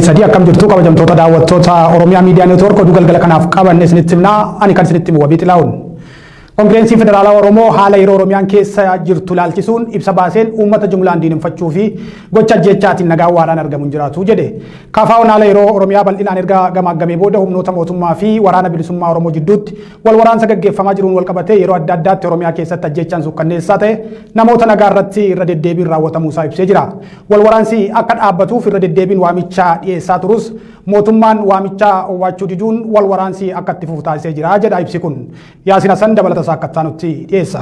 Sadii akkam jirtu kabajamtoota daawwattoota Oromiyaa Miidiyaa Neetwoork oduu galgala kanaaf qabanne isinitti himnaa ani kan isinitti himu Wabii Xilaa'uun. Koongireensiin Federaalaa Oromoo haala yeroo Oromiyaan keessa jirtu ilaalchisuun ibsa baaseen uummata jumlaan diineffachuu fi gocha ajjeechaatiin nagaan waaraan argamu hin jiraatu jedhe. KFO'n haala yeroo Oromiyaa bal'inaan erga gamaaggamee booda humnoota mootummaa fi waraana bilisummaa Oromoo jidduutti wal waraansa gaggeeffamaa jiruun wal qabatee yeroo adda addaatti Oromiyaa keessatti ajjeechaan suukkanneessaa ta'e namoota nagaa irratti irra deddeebiin raawwatamuu isaa ibsee jira. Wal waraansi akka dhaabbatuuf irra deddeebiin waamicha dhiyeessaa turus mootummaan waamicha owwaachuu diduun wal waraansi akka itti fufu taasisee jira jedha ibsi kun. Yaasin Hasan dabalata isaa akka nutti dhiyeessa.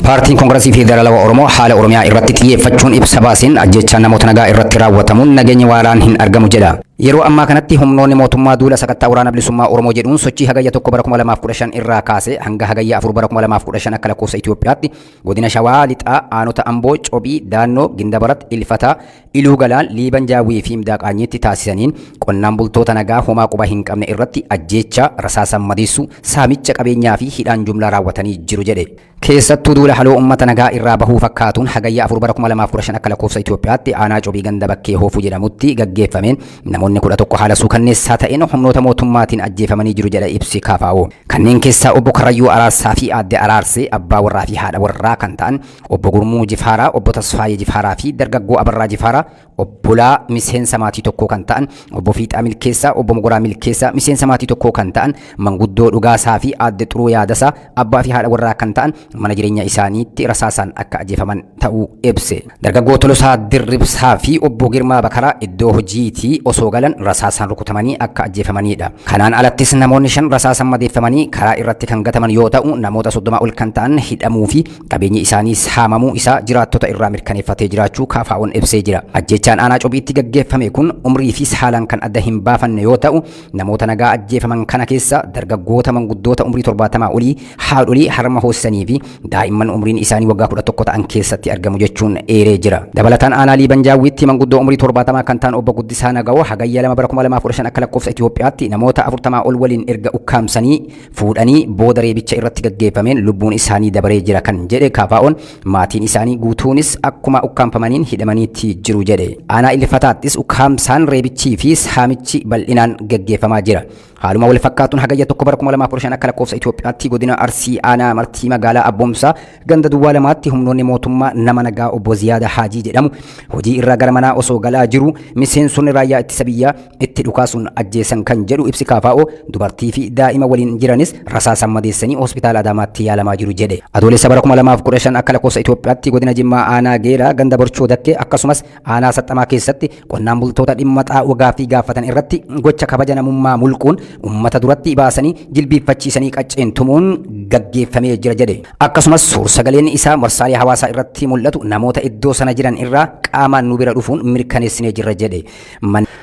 Paartiin Koongirasii Federaalawaa Oromoo haala Oromiyaa irratti xiyyeeffachuun ibsa baaseen ajjechaa namoota nagaa irratti raawwatamuun nageenya waaraan hin argamu jedha. Yeroo ammaa kanatti humnoonni mootummaa duula sakattaa waraana bilisummaa Oromoo jedhuun sochii hagayya 1 bara 2015 irraa kaasee hanga hagayya 4 bara 2015 akka lakkoofsa Itoophiyaatti godina Shawaa Lixaa aanota Amboo, Cobii, Daannoo, Gindabarat, Ilfataa, Iluu Galaan, Liiban Jaawwii fi Midaaqaanyiitti taasisaniin qonnaan bultoota nagaa homaa quba hin qabne irratti ajjeechaa, rasaasaan madeessuu, saamicha qabeenyaa fi hidhaan jumlaa raawwatanii jiru jedhe. Keessattuu duula haloo uummata nagaa irraa bahuu fakkaatuun hagayya 4 bara 2015 akka lakkoofsa Itoophiyaatti aanaa Cobii ganda bakkee Hoofuu jedhamutti gaggeeffameen namoonni 11 haala suukanneessaa ta'een humnoota mootummaatiin ajjeefamanii jiru jedha ibsi KFO. Kanneen keessaa obbo Karrayyuu Araarsaa fi aadde Araarsee abbaa warraa fi haadha warraa kan ta'an obbo Gurmuu Jifaaraa, obbo Tasfaayee Jifaaraa fi dargaggoo Abarraa Jifaaraa obbolaa miseensa maatii tokkoo kan ta'an obbo Fiixaa Milkeessaa, obbo Mogoraa Milkeessaa miseensa maatii tokkoo kan ta'an manguddoo Dhugaasaa fi aadde Xuruu Yaadasaa abbaa fi haadha warraa kan ta'an mana jireenya isaaniitti rasaasaan akka ajjeefaman ta'uu ibse. Dargaggoo Tolosaa Dirribsaa fi obbo Girmaa Bakaraa iddoo hojiitii osoo galan rasaasaan rukutamanii akka ajjeefamanidha. Kanaan alattis namoonni 5 rasaasaan madeeffamanii karaa irratti kan gataman yoo ta'u namoota 30 ol kan ta'an hidhamuu fi qabeenyi isaanii saamamuu isaa jiraattota irraa mirkaneeffatee jiraachuu KFO'n ibsee jira. Ajjeechaan aanaa Cobiitti gaggeeffame kun umrii fi saalaan kan adda hin baafanne yoo ta'u namoota nagaa ajjeefaman kana keessa dargaggoota manguddoota umrii 70 olii, haadholii harma hoosisanii fi daa'imman umriin isaanii waggaa 11 ta'an keessatti argamu jechuun eeree jira. Dabalataan aanaa Liiban Jaawwiitti manguddoo umrii 70 kan ta'an obbo Guddisaa Nagawoo hagayya 2 bara 2015 akka lakkoofsa Itoophiyaatti namoota 40 ol waliin erga ukkaamsanii fuudhanii booda reebicha irratti gaggeeffameen lubbuun isaanii dabaree jira kan jedhe KFO'n maatiin isaanii guutuunis akkuma ukkaamfamaniin hidhamaniitti jiru jedhe. Aanaa Ilfataattis ukkaamsaan reebichii fi saamichi bal'inaan gaggeeffamaa jira. Haaluma wal fakkaatuun hagayya 1 bara 2015 akka lakkoofsa Itoophiyaatti godina Arsii aanaa Martii magaalaa Abboomsaa ganda duwwaa lamaatti humnoonni mootummaa nama nagaa obbo Ziyaada Haajii jedhamu hojii irraa gara manaa osoo galaa jiru miseensonni raayyaa ittisa biyyaa itti dhukaasuun ajjeesan kan jedhu ibsi KFO dubartii fi daa'ima waliin jiranis rasaasaan madeessanii hospitaala Adaamaatti yaalamaa jiru jedhe. Adoolessa bara 2015 akka lakkoofsa Itoophiyaatti godina Jimmaa aanaa Geeraa ganda Borchoo Dakkee akkasumas aanaa Saxxamaa keessatti qonnaan bultoota dhimma xaa'oo gaaffii gaafatan irratti gocha kabaja namummaa mulquun uummata duratti baasanii jilbiiffachiisanii qacceen tumuun gaggeeffamee jira jedhe. Akkasumas suur-sagaleen isaa marsaalee hawaasaa irratti mul'atu namoota iddoo sana jiran irraa qaamaan nu bira dhufuun mirkaneessinee jirra jedhe.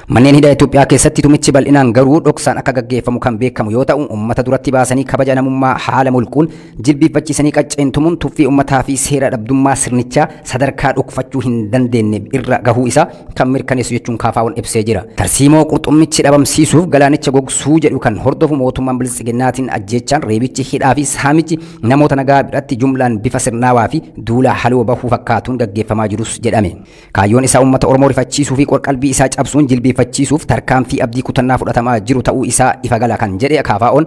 Manneen hidhaa Itoophiyaa keessatti tumichi bal'inaan garuu dhoksaan akka gaggeeffamu kan beekamu yoo ta'u uummata duratti baasanii kabaja namummaa haala mulquun jilbiiffachiisanii qacceen tumuun tuffii uummataa fi seera dhabdummaa sirnichaa sadarkaa dhokfachuu hin dandeenye irra gahuu isaa kan mirkaneessu jechuun KFO'n ibsee jira. Tarsiimoo qurxummichi dhabamsiisuuf galaanicha gogsuu jedhu kan hordofu mootummaan biltsiginnaatiin ajjeechaan reebichi hidhaa fi saamichi namoota nagaa biratti jumlaan bifa sirnaawaa fi duula haloo bahuu fakkaatuun gaggeeffamaa jirus jedhame. Kaayyoon isaa uummata Oromoo rifachiisuu fi qorqalbii isaa cabsuun jilbeeffachiisuuf tarkaanfii abdii kutannaa fudhatamaa jiru ta'uu isaa ifa gala kan jedhe KFO'n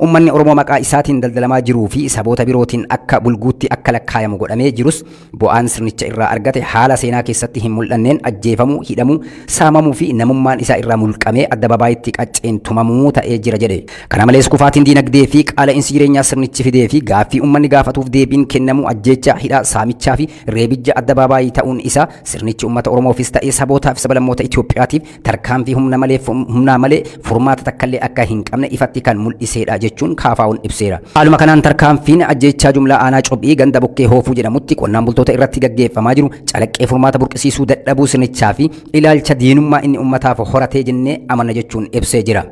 uummanni Oromoo maqaa isaatiin daldalamaa jiruu fi saboota birootiin akka bulguutti akka lakkaayamu godhamee jirus bu'aan sirnicha irraa argate haala seenaa keessatti hin mul'anneen ajjeefamuu, hidhamuu, saamamuu fi namummaan isaa irraa mulqamee addababaayitti qacceen tumamuu ta'ee jira jedhe. Kana malees kufaatiin diinagdee fi qaala'insi jireenyaa sirnichi fidee fi gaaffii uummanni gaafatuuf deebiin kennamuu ajjeechaa, hidhaa, saamichaa fi reebijja addabaabaayii ta'uun isaa sirnichi uummata Oromoofis ta'ee sabootaa fi sablammoota Itoophiyaatiif tarkaanfii humna malee humnaa malee furmaata takkallee akka hin qabne ifatti kan mul'iseedha jechuun KFO'n ibseera. Haaluma kanaan tarkaanfiin ajjeechaa jumlaa aanaa Cophii ganda Bokkee Hoofuu jedhamutti qonnaan bultoota irratti gaggeeffamaa jiru calaqqee furmaata burqisiisuu dadhabuu sirnichaa fi ilaalcha diinummaa inni uummataaf horatee jennee amanna jechuun ibsee jira.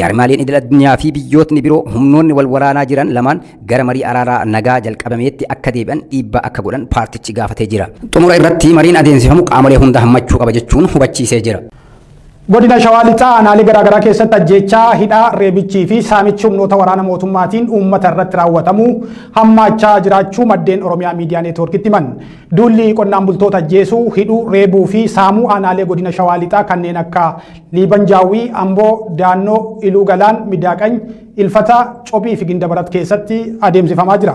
Jaarmaaleen idil addunyaa fi biyyootni biroo humnoonni wal waraanaa jiran lamaan gara marii araaraa nagaa jalqabameetti akka deebi'an dhiibbaa akka godhan paartichi gaafatee jira. Xumura irratti mariin adeemsifamu qaamolee hunda hammachuu qaba jechuun hubachiisee jira. Godina Shawaa Lixaa aanaalee garaagaraa keessatti ajjeechaa, hidhaa, reebichii fi saamichi humnoota waraana mootummaatiin uummata irratti raawwatamu hammaachaa jiraachuu maddeen Oromiyaa Miidiyaa Neetwoorkitti himan. Duulli qonnaan bultoota ajjeesuu, hidhuu, reebuu fi saamuu aanaalee godina Shawaa Lixaa kanneen akka Liiban Jaawwii, Amboo, Daannoo, Iluu Galaan, Midaaqany, Ilfata, Cobii fi Gindabarat keessatti adeemsifamaa jira.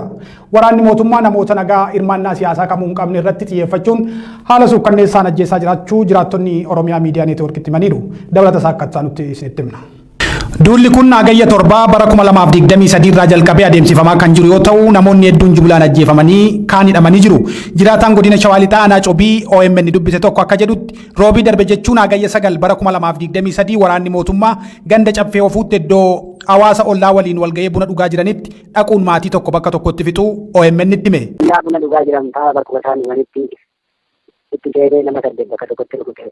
Waraanni mootummaa namoota nagaa hirmaannaa siyaasaa kamuu hin qabne irratti xiyyeeffachuun haala suukkanneessaan ajjeesaa jiraachuu jiraattonni Oromiyaa Miidiyaa Neetwoorkitti himaniiru. Dabalata isaa akkaataa nutti isinitti himna. Duulli kun Hagayya 7 bara 2023 irraa jalqabee adeemsifamaa kan jiru yoo ta'u, namoonni hedduun jumlaan ajjeefamanii kaan hidhamanii jiru. Jiraataan godina Shawaa Lixaa aanaa Cobii OMN dubbise tokko akka jedhutti, Roobii darbe jechuun Hagayya 9 bara 2023 waraanni mootummaa ganda Caffee Ofuutti iddoo hawaasa ollaa waliin walga'ee buna dhugaa jiranitti dhaquun maatii tokko bakka tokkotti fixuu OMN itti hime. Ollaa buna dhugaa jiran fa'aa bakkuma isaan dhumanitti itti deebee nama 8 bakka tokkotti rukute.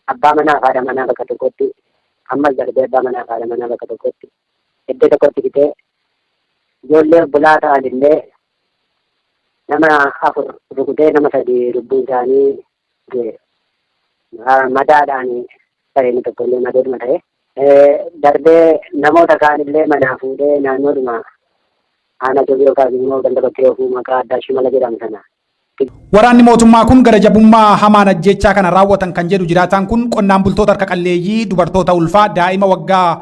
Abbaa manaa fi haadha manaa bakka tokkotti, ammas darbee abbaa manaa fi haadha manaa bakka tokkotti iddoo tokkotti fixee, ijoollee obbolaa ta'an illee nama 4 rukutee, nama 3 lubbuun isaanii du'e. Madaadhaan ta'e, inni tokko illee madoodhuma ta'e. Darbee namoota kaan illee manaa fuudhee naannoodhuma aanaa Cobii yookaas immoo ganda Bakkee Ofuu maqaa addaa Shimala jedhamu sana. Waraanni mootummaa kun gara jabummaa hamaan ajjeechaa kana raawwatan kan jedhu jiraataan kun, qonnaan bultoota harka qalleeyyii, dubartoota ulfaa, daa'ima waggaa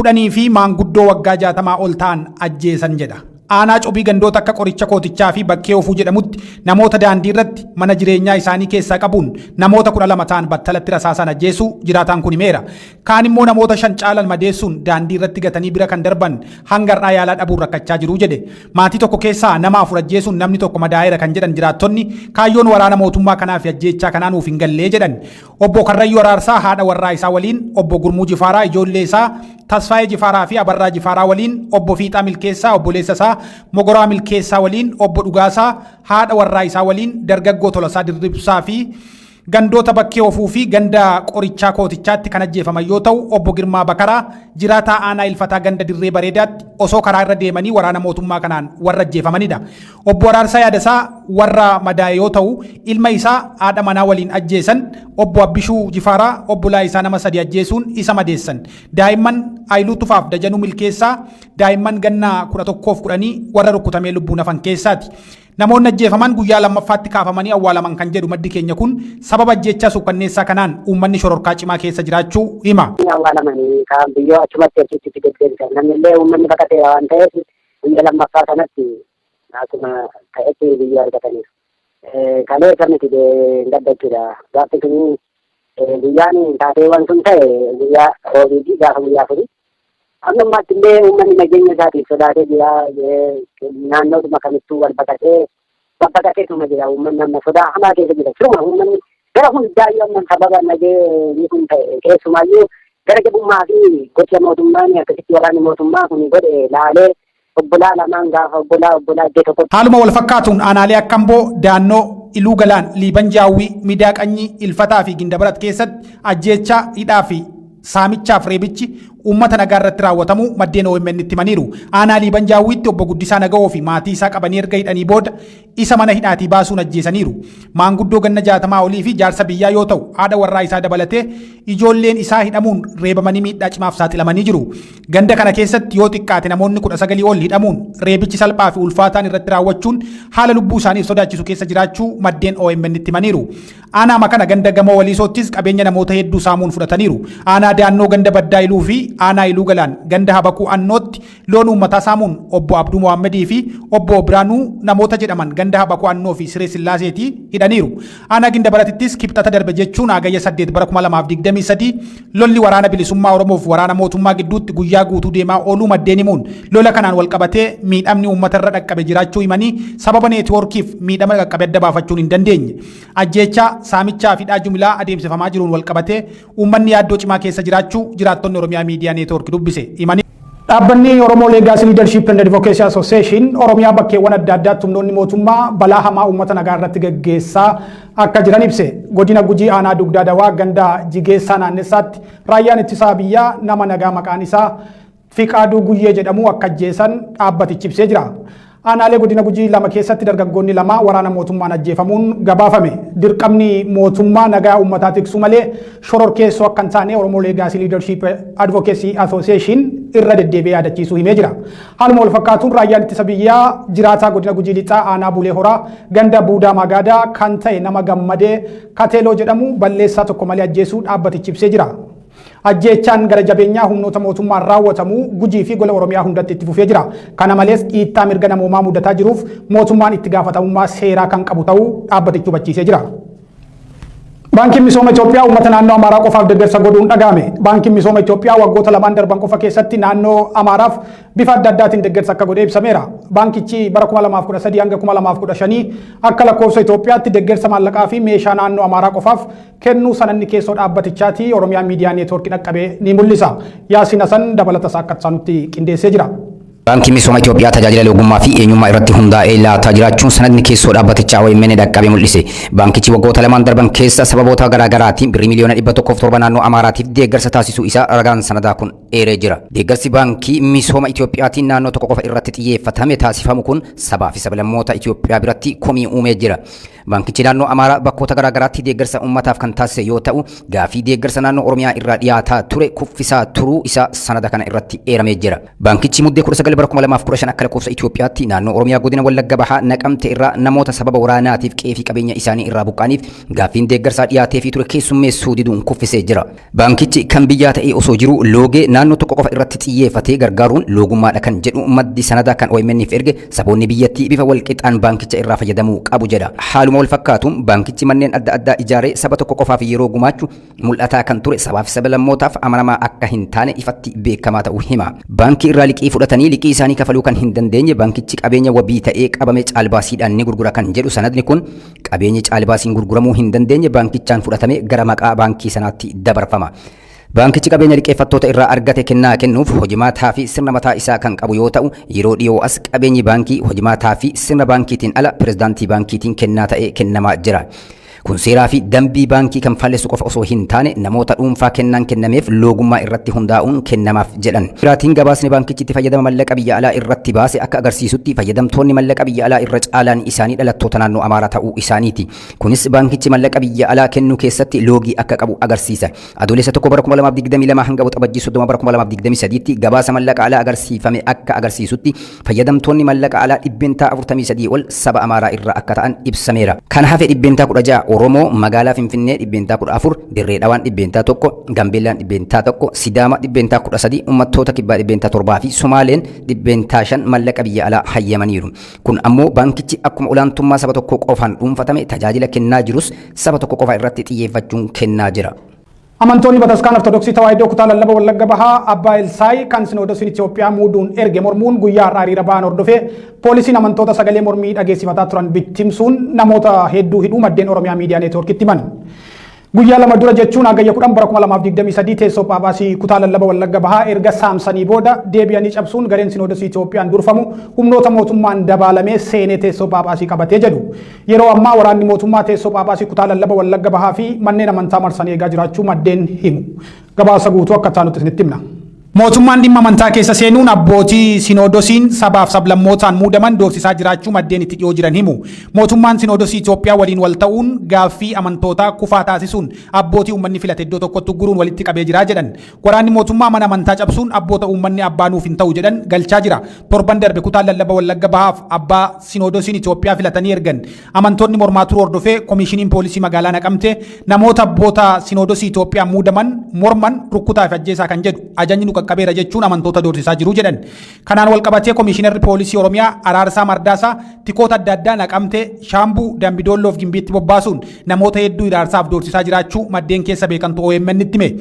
10 fi maanguddoo waggaa 60 ol ta'an ajjeesan jedha. Aanaa Cobii gandoota akka Qoricha Kootichaa fi Bakkee Ofuu jedhamutti namoota daandii irratti mana jireenyaa isaanii keessaa qabuun namoota 12 ta'an battalatti rasaasaan ajjeesuu jiraataan kun himeera. Kaan immoo namoota 5 caalan madeessuun daandii irratti gatanii bira kan darban hanga har'aa yaalaa dhabuun rakkachaa jiru jedhe. Maatii tokko keessaa nama 4 ajjeesuun namni tokko madaa'eera kan jedhan jiraattonni, kaayyoon waraana mootummaa kanaa fi ajjeechaa kanaa nuuf hin gallee jedhan. Obbo Karrayyuu Araarsaa haadha warraa isaa waliin, Obbo Gurmuu Jifaaraa ijoollee isaa Tasfaayee Jifaaraa fi Abarraa Jifaaraa waliin, Obbo Fiixaa Milkeessaa obboleessa isaa Mogoraa Milkeessaa waliin, Obbo Dhugaasaa haadha warraa isaa waliin, dargaggoo Tolasaa Dirribsaa fi gandoota Bakkee Ofuu fi ganda Qorichaa Kootichaatti kan ajjeefaman yoo ta'u, Obbo Girmaa Bakaraa jiraataa aanaa Ilfataa ganda Dirree Bareedaatti osoo karaa irra deemanii waraana mootummaa kanaan warra ajjeefamanidha. Obbo Araarsaa Yaadasaa warra madaa'e yoo ta'u, ilma isaa haadha manaa waliin ajjeesan. Obbo Abbishuu Jifaaraa obbolaa isaa nama 3 ajjeesuun isa madeessan. Daa'imman Ayiluu Tufaaf Dajanuu Milkeessaa daa'imman ganna 11f 10 warra rukkutamee lubbuun hafan keessaati. Namoonni ajjeefaman guyyaa lammaffaatti kaafamanii awwaalaman kan jedhu maddi keenya kun, sababa ajjeechaa suukkanneessaa kanaan uummanni shororkaa cimaa keessa jiraachuu hima. Awwaalamanii kaan biyyoo achumatti achitti itti deddeebisan. Namni illee uummanni baqateera waan ta'eef guyyaa lammaffaa sanatti akkuma ta'etti biyyoo argataniiru. Kaleessa miti gadda jechuudha. Gaaffi suni guyyaan taateewwan sun ta'e guyyaa Roobiiti, gaafa guyyaa 4. Amma ammaatti illee uummanni nageenya isaatiif sodaatee jira. Naannoodhuma kamittuu wal baqatee babbaqateetuma jira. Uummanni amma sodaa hamaa keessa jira. Siruma uummanni gara hundaayyuu amma sababa nageenyi kun ta'e, keessumaayyuu gara jabummaa fi gocha mootummaan akkasitti waraanni mootummaa kun godhe laalee, obbolaa lamaan gaafa obbolaa obbolaa iddoo tokkotti. Haaluma wal fakkaatuun aanaalee akka Amboo, Daannoo, Iluu Galaan, Liiban Jaawwii, Midaa Qanyii, Ilfataa fi Gindabarat keessatti ajjeechaa, hidhaa fi saamichaaf reebichi uummata nagaa irratti raawwatamuu maddeen OMN itti himaniiru. Aanaa Liiban Jaawwiitti Obbo Guddisaa Naga'oo fi maatii isaa qabanii erga hidhanii booda isa mana hidhaatii baasuun ajjeesaniiru. Maanguddoo ganna 60 olii fi jaarsa biyyaa yoo ta'u, haadha warraa isaa dabalatee ijoolleen isaa hidhamuun reebamanii miidhaa cimaaf saaxilamanii jiru. Ganda kana keessatti yoo xiqqaate namoonni 19 ol hidhamuun reebichi salphaa fi ulfaataan irratti raawwachuun haala lubbuu isaaniif sodaachisu keessa jiraachuu maddeen OMN itti himaniiru. Aanaa kana ganda Gamoo Waliisoottis qabeenya namoota hedduu saamuun fudhataniiru. Aanaa Daannoo ganda Baddaa Iluu fi aanaa Iluu Galaan ganda Habakuu Annootti loon uummataa saamuun Obbo Abduu Mohaammadii fi Obbo Biraanuu namoota jedhaman ganda Habakuu Annoo fi Siree Sillaaseetii hidhaniiru. Aanaa Gindabaratittis Kibxata darbe jechuun Hagayya 8 bara 2023 lolli Waraana Bilisummaa Oromoof waraana mootummaa gidduutti guyyaa guutuu deemaa ooluu maddeen himuun, lola kanaan walqabatee miidhamni uummata irra dhaqqabe jiraachuu himanii, sababa neetiwoorkiif miidhama qaqqabe adda baafachuun hin dandeenye. Ajjeechaa, saamichaa fi hidhaa jumlaa adeemsifamaa jiruun walqabatee uummanni yaaddoo cimaa keessa jiraachuu jiraattonni Oromiyaa Miidiyaa Neetwoork dubbise himaniiru. Dhaabbanni Oromo Legacy Leadership and Advocacy Association Oromiyaa bakkeewwan adda addaatti humnoonni mootummaa balaa hamaa uummata nagaa irratti gaggeessaa akka jiran ibse. Godina Gujii aanaa Dugdaa Dawaa ganda Jigeessaa Naannessaatti raayyaan ittisaa biyyaa nama nagaa maqaan isaa Fiqaaduu Guyyee jedhamu akka ajjeesan dhaabbatichi ibsee jira. Aanaalee godina Gujii lama keessatti dargaggoonni lama waraana mootummaan ajjeefamuun gabaafame. Dirqamni mootummaa nagaa uummataa tiksuu malee shororkeessoo akka hin taane Oromo Legacy Leadership Advocacy Association irra deddeebi'ee yaadachiisuu himee jira. Haaluma wal fakkaatuun raayyaan ittisa biyyaa jiraataa godina Gujii Lixaa aanaa Bulee Horaa ganda Buudaa Magaadaa kan ta'e nama Gammadee Kateeloo jedhamu balleessaa tokko malee ajjeesuu dhaabbatichi ibsee jira. Ajjeechaan gara jabeenyaa humnoota mootummaan raawwatamu Gujii fi gola Oromiyaa hundatti itti fufee jira. Kana malees dhiittaa mirga namoomaa mudataa jiruuf mootummaan itti gaafatamummaa seeraa kan qabu ta'uu dhaabbatichi hubachiisee jira. Baankiin Misooma Itoophiyaa uummata naannoo Amaaraa qofaaf deeggarsa godhuun dhaga'ame. Baankiin Misooma Itoophiyaa waggoota lamaan darban qofa keessatti naannoo Amaaraaf bifa adda addaatiin deeggarsa akka godhe ibsameera. Baankichi bara 2013 hanga 2015 akka lakkoofsa Itoophiyaatti deeggarsa maallaqaa fi meeshaa naannoo Amaaraa qofaaf kennuu sananni keessoo dhaabbatichaati Oromiyaa Miidiyaa Neetwoorkii dhaqqabee ni mul'isa. Yaasiin Hasan dabalata isaa akka nutti qindeessee jira. Baankiin Misooma Itoophiyaa tajaajila loogummaa fi eenyummaa irratti hundaa'ee laataa jiraachuun sanadni keessoo dhaabbatichaa OMN dhaqqabe mul'ise. Baankichi waggoota lamaan darban keessa sababoota garaagaraatiin birrii miliyoona 107 naannoo Amaaraatiif deeggarsa taasisuu isaa ragaan sanadaa kun eeree jira. Deeggarsi Baankii Misooma Itoophiyaatiin naannoo tokko qofa irratti xiyyeeffatame taasifamu kun sabaa fi sablammoota Itoophiyaa biratti komii uumee jira. Baankichi naannoo Amaaraa bakkoota garaagaraatti deeggarsa uummataaf kan taasise yoo ta'u, gaafii deeggarsa naannoo Oromiyaa irraa dhiyaataa ture kuffisaa turuu isaa sanada kana irratti eeramee jira. Baankichi Muddee 19 bara 2015 akka lakkoofsa Itoophiyaatti naannoo Oromiyaa godina Wallagga Bahaa Naqamte irraa namoota sababa waraanaatiif qe'ee fi qabeenya isaanii irraa buqqa'aniif gaaffiin deeggarsaa dhiyaateefii ture keessummeessuu diduun kuffisee jira. Baankichi kan biyyaa ta'ee osoo jiruu loogee naannoo tokko qofa irratti xiyyeeffatee gargaaruun loogummaadha kan jedhu maddi sanadaa kan OMN'f erge saboonni biyyattii bifa walqixaan baankicha irraa fayyadamuu qabu jedha. Haaluma walfakkaatuun baankichi manneen adda addaa ijaaree saba tokko qofaaf yeroo gumaachu mul'ataa kan ture sabaa fi sablammootaaf amanamaa akka hin taane ifatti beekamaa ta'uu hima. Baankii irraa liqii fudhatanii liqii isaanii kafaluu kan hin dandeenye baankichi qabeenya wabii ta'ee qabame caalbaasiidhaan ni gurgura kan jedhu sanadni kun qabeenyi caalbaasiin gurguramuu hin dandeenye baankichaan fudhatamee gara maqaa baankii sanaatti dabarfama. Baankichi qabeenya liqeeffattoota irraa argate kennaa kennuuf hojimaataa fi sirna mataa isaa kan qabu yoo ta'u, yeroo dhiyoo as qabeenyi baankii hojimaataa fi sirna baankiitiin ala pirezidaantii baankiitiin kennaa ta'ee kennamaa jira. Kun seeraa fi dambii baankii kan faallessu qofa osoo hin taane namoota dhuunfaa kennaan kennameef loogummaa irratti hundaa'uun kennamaaf jedhan. Biraatiin gabaasni baankichi itti fayyadama mallaqa biyya alaa irratti baase akka agarsiisutti fayyadamtoonni mallaqa biyya alaa irra caalaan isaanii dhalattoota naannoo Amaaraa ta'uu isaaniiti. Kunis baankichi mallaqa biyya alaa kennuu keessatti loogii akka qabu agarsiisa. Adoolessa 1 bara 2022 hanga Waxabajjii 30 bara 2023tti gabaasa mallaqa alaa agarsiifame akka agarsiisutti fayyadamtoonni mallaqa alaa 43% ol saba Amaaraa irraa akka ta'an ibsameera. Kan hafe 16% Oromoo, magaalaa Finfinnee 14%, Dirree Dhawaan 1%, Gambeellaan 1%, Sidaama 13%, Uummattoota Kibbaa 7% fi Sumaaleen 5% mallaqa biyya alaa hayyamaniiru. Kun ammoo baankichi akkuma olaantummaa saba tokkoo qofaan dhuunfatame tajaajila kennaa jirus saba tokko qofa irratti xiyyeeffachuun kennaa jira. Amantoonni Bataskaana Ortodoksii Tawaahidoo kutaa lallaba Wallagga Bahaa Abbaa Elsaay kan Sinoodosiin Itoophiyaa muuduun erge mormuun guyyaa har'aa hiriira ba'an hordofee poolisiin amantoota sagalee mormii dhageessifataa turan bittimsuun namoota hedduu hidhuu maddeen Oromiyaa Miidiyaa Neetwoorkitti himan. Guyyaa lama dura jechuun Hagayya 10 bara 2023 teessoo Phaaphaasii kutaa lallaba Wallagga Bahaa erga saamsanii booda deebi'anii cabsuun gareen Sinoodosii Itoophiyaan durfamu humnoota mootummaan dabaalamee seenee teessoo Phaaphaasii qabatee jedhu. Yeroo ammaa waraanni mootummaa teessoo Phaaphaasii kutaa lallaba Wallagga Bahaa fi manneen amantaa marsanii eegaa jiraachuu maddeen himu. Gabaasa guutuu akka itti aanutti isinitti himna. Mootummaan dhimma amantaa keessa seenuun abbootii Sinoodosiin sabaaf sablammootaan muudaman doorsisaa jiraachuu maddeen itti dhiyoo jiran himu. Mootummaan Sinoodosii Itoophiyaa waliin wal ta'uun gaaffii amantootaa kufaa taasisuun abbootii uummanni filate iddoo tokkotti ugguruun walitti qabee jira jedhan. Waraanni mootummaa mana amantaa cabsuun abboota uummanni abbaa nuuf hin ta'u jedhan galchaa jira. Torban darbe kutaan lallaba Wallagga Bahaaf abbaa Sinoodosiin Itoophiyaa filatanii ergan amantoonni mormaa turuu hordofee Komiishiniin Poolisii Magaalaa Naqamtee namoota abboota Sinoodosii Itoophiyaa muudaman morman rukkutaa fi ajjeesaa kan jedhu ajajni nu qaqqabeera jechuun amantoota doorsisaa jiru jedhan. Kanaan walqabatee Komiishinarri Poolisii Oromiyaa Araarsaa Mardaasaa tikoota adda addaa Naqamtee, Shaambuu, Dambidoolloo fi Gimbiitti bobbaasuun namoota hedduu hiraarsaaf doorsisaa jiraachuu maddeen keessa beekantu OMN tti hime.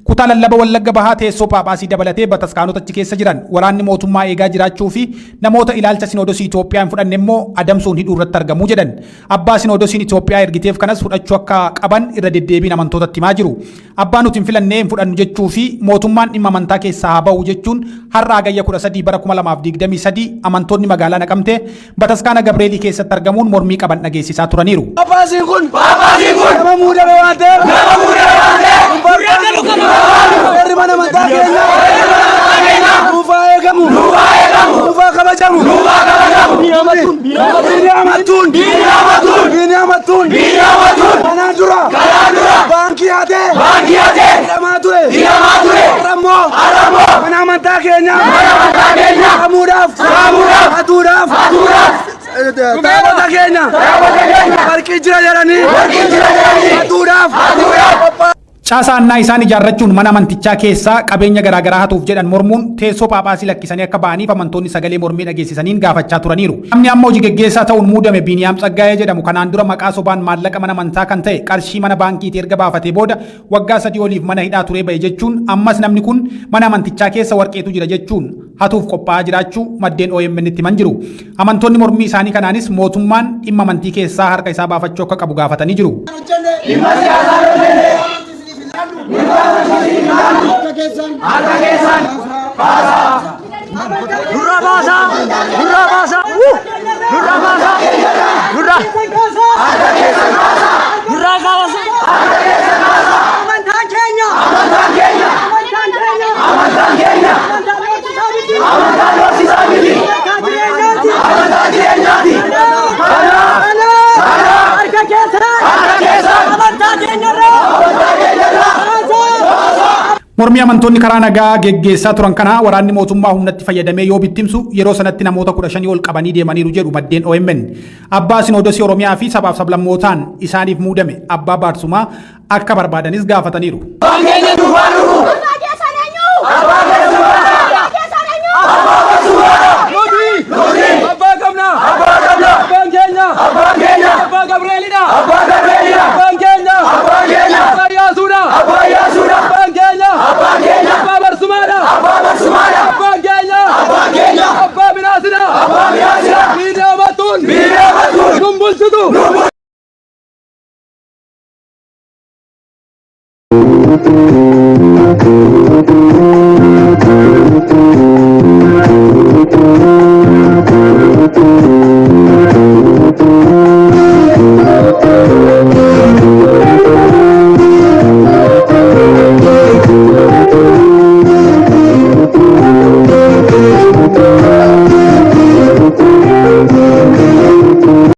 Kutaa lallaba Wallagga Bahaa teessoo Phaaphaasii dabalatee bataskaanota achi keessa jiran waraanni mootummaa eegaa jiraachuu fi namoota ilaalcha Sinoodosii Itoophiyaa hin fudhanne immoo adamsuun hidhuu irratti argamu jedhan. Abbaa Sinoodosiin Itoophiyaa ergiteef kanas fudhachuu akka qaban irra deddeebiin amantootatti himaa jiru. Abbaa nuti hin filannee hin fudhannu jechuu fi mootummaan dhimma amantaa keessaa haa bahu jechuun har'a Hagayya 13 bara 2023 amantoonni magaalaa Naqamtee Bataskaana Gabreelii keessatti argamuun mormii qaban dhageessisaa turaniiru. Phaaphaasiin kun nama muudame waan ta'eef hin barbaannu. Seerri mana amantaa keenyaa nuuf haa eegamu. Nuuf haa kabajamu. amantaa keenya. Mana amantaa keenya. Saamuudhaaf. Saamuudhaaf. Hatuudhaaf. Hatuudhaaf. Taabota keenya. Taabota keenya. Warqii jira jedhanii. Warqii jira jedhanii. Hatuudhaaf. Hatuudhaaf. Caasaa annaa isaan ijaarrachuun mana amantichaa keessaa qabeenya garaagaraa hatuuf jedhan mormuun teessoo Phaaphaasii lakkisanii akka ba'aniif amantoonni sagalee mormii dhageessisaniin gaafachaa turaniiru. Namni amma hojii geggeessaa ta'uun muudame Biiniyaam Tsaggaayee jedhamu kanaan dura maqaa sobaan maallaqa mana amantaa kan ta'e qarshii mana baankiitii erga baafatee booda waggaa 3 oliif mana hidhaa turee ba'e jechuun ammas namni kun mana amantichaa keessa warqeetu jira jechuun hatuuf qophaa'aa jiraachuu maddeen OMN tti himan jiru. Amantoonni mormii isaanii kanaanis mootummaan dhimma amantii keessaa harka isaa baafachuu akka qabu gaafatanii jiru. Dhimma siyaasaa hojjenne. Harka keessan baasaa. Nurraa baasaa. Nurraa baasaa. Nurraa baasaa. Nurraa. Harka keessan baasaa. Nurraa baasaa. Harka keessan baasaa. Amantaan keenya. Amantaan keenya. Amantaan keenya. Amantaan keenya. Amantaan doorsisaa miti. Amantaa jireenyaati. Amantaa jireenyaati. Kanaaf. Kanaaf. Harka keessan. Harka keessan. Amantaa keenyarraa. Amantaa keenyarraa. Baasaa. Mormii amantoonni karaa nagaa geggeessaa turan kana waraanni mootummaa humnatti fayyadamee yoo bittimsu yeroo sanatti namoota 15 ol qabanii deemaniiru jedhu maddeen OMN. Abbaa Sinoodosii Oromiyaa fi sabaaf sablammootaan isaaniif muudame Abbaa Baarsumaa akka barbaadanis gaafataniiru. Abbaan keenya durbaan dhufu. Abbaa keessan eenyu? Abbaa keessumaadha. Abbaa keessan eenyu? Abbaa keessumaadha. Nuti Nuti abbaa qabna. abbaa qabna. Abbaan keenya Abbaan keenya abbaa Gabreelidha. abbaa Gabreelidha. Abbaan keenya Abbaan keenya abbaa Iyyaasuudha. abbaa Iyyaasuudha. Abbaan keenya Abbaan keenya abbaa Barsumaadha. abbaa Barsumaadha. Abbaan keenya Abbaan keenya abbaa Minaasidha. abbaa Minaasidha. Miidiyaa Mattuun Miidiyaa Mattuun nun bulchitu. nun